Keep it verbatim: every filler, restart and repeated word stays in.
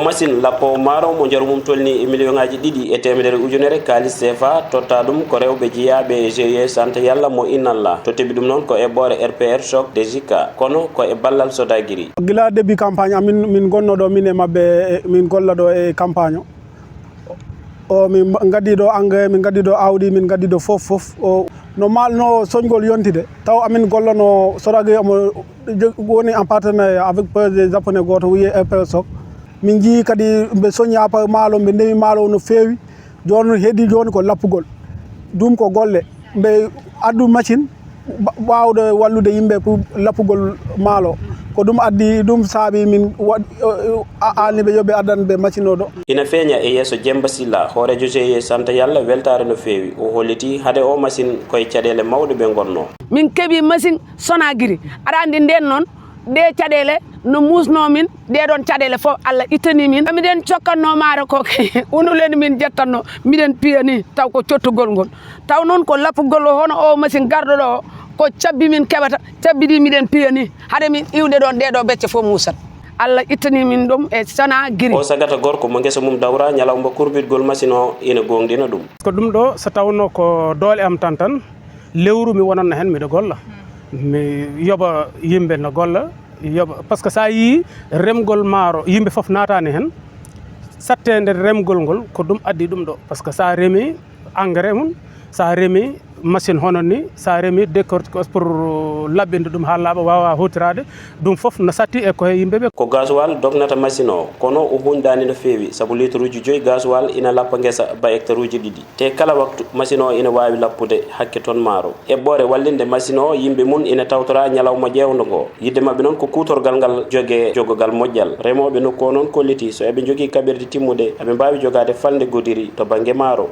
Machine lappoowo maaro mo njaru mum tolni e miliyoŋaaji ɗiɗi e teemedere ujunere kaalis C F A, totta ɗum ko rewɓe jiyaaɓe e G I E Santa Yalla mo Innalla. Totti ɓe ɗum noon ko eɓɓoore R P R Choc de Zika, kono ko e ballal Sodagiri. Gila début campagne amin, min gonno ɗo, min e maɓɓe, e, min golla ɗo e campagne o. O, min mba-, ngaddi ɗo engrais, min ngaddi ɗo awdi, min ngaddi ɗo fof, fof. O, no maalno soñgol yontide. Taw amin gollano Sodagiri omo jo-, woni en partenariat avec projet japonais gooto wiyee R P R Choc. Min njii kadi ɓe soñi affaire maalo, ɓe ndewi maalo o no feewi. Jooni heedi jooni ko lappugol. Ɗum ko golle. Ɓe addu machine ba-, waawde wallude yimɓe pour lappugol maalo. Ko ɗum addi, ɗum saabi min waɗ-, a-, aani ɓe yo ɓe addan ɓe machine o ɗo. Ina feeña e yeeso Jemba Silla, hooreejo G I E Santa Yalla, weltaare no feewi. O holliti hade o machine ko e caɗeele mawɗe ɓe ngonno. Min keɓi machine Sonagiri. Aɗa anndi ndeen noon, ɗee caɗeele no muusnoo min, ɗee ɗoon caɗeele fof Allah ittanii min. Miɗen cokkatnoo maaro ko, unule ni min jettatnoo, miɗen piya ni, taw ko cottugol ngol. Taw noon ko lappugol o, hono o machine garɗo ɗo o, ko cabbi min keɓata, cabbi ɗi miɗen piya ni, hade min iwde ɗoon ɗee ɗo becce fof muusat. Allah ittanii min ɗum e Sonagiri. O sagata gorko mo ngesa mum dawra, ñalawma kurbitgol machine o ina gooŋɗina ɗum. Ko ɗum ɗo, so tawnoo ko doole am tan tan, lewru mi wonanno heen, miɗo golla. Mi yoɓa yimɓe no golla, yoɓa, par ce que so a yii remgol maaro, yimɓe fof naataani heen. Satteende remgol ngol, ko ɗum addi ɗum ɗo. Par ce que so a remi engrais mum, so a remi machine hono ni, so a remi décortiqueuse pour laɓɓinde ɗum haa laaɓa, waawa huutoraade, ɗum fof no satti e koye yimɓe ɓe. Ko gasoil dognata machine o, kono o huñɗaani no feewi, sabu litre uji joyi gasoil ina lappa ngesa ba hectare uji ɗiɗi. Te kala waktu, machine o ina waawi lappude hakke ton maaro. Eɓɓoore wallinde machine o, yimɓe mum ina tawtora ñalawma ƴeewndo ngo. Yiɗde maɓɓe noon ko kuutorgal ngal jogee jogogal moƴƴal. Remooɓe nokku o noon kolliti, so eɓe njogii kaɓirɗe timmuɗe, eɓe mbaawi jogaade falnde Goudiri to bannge maaro.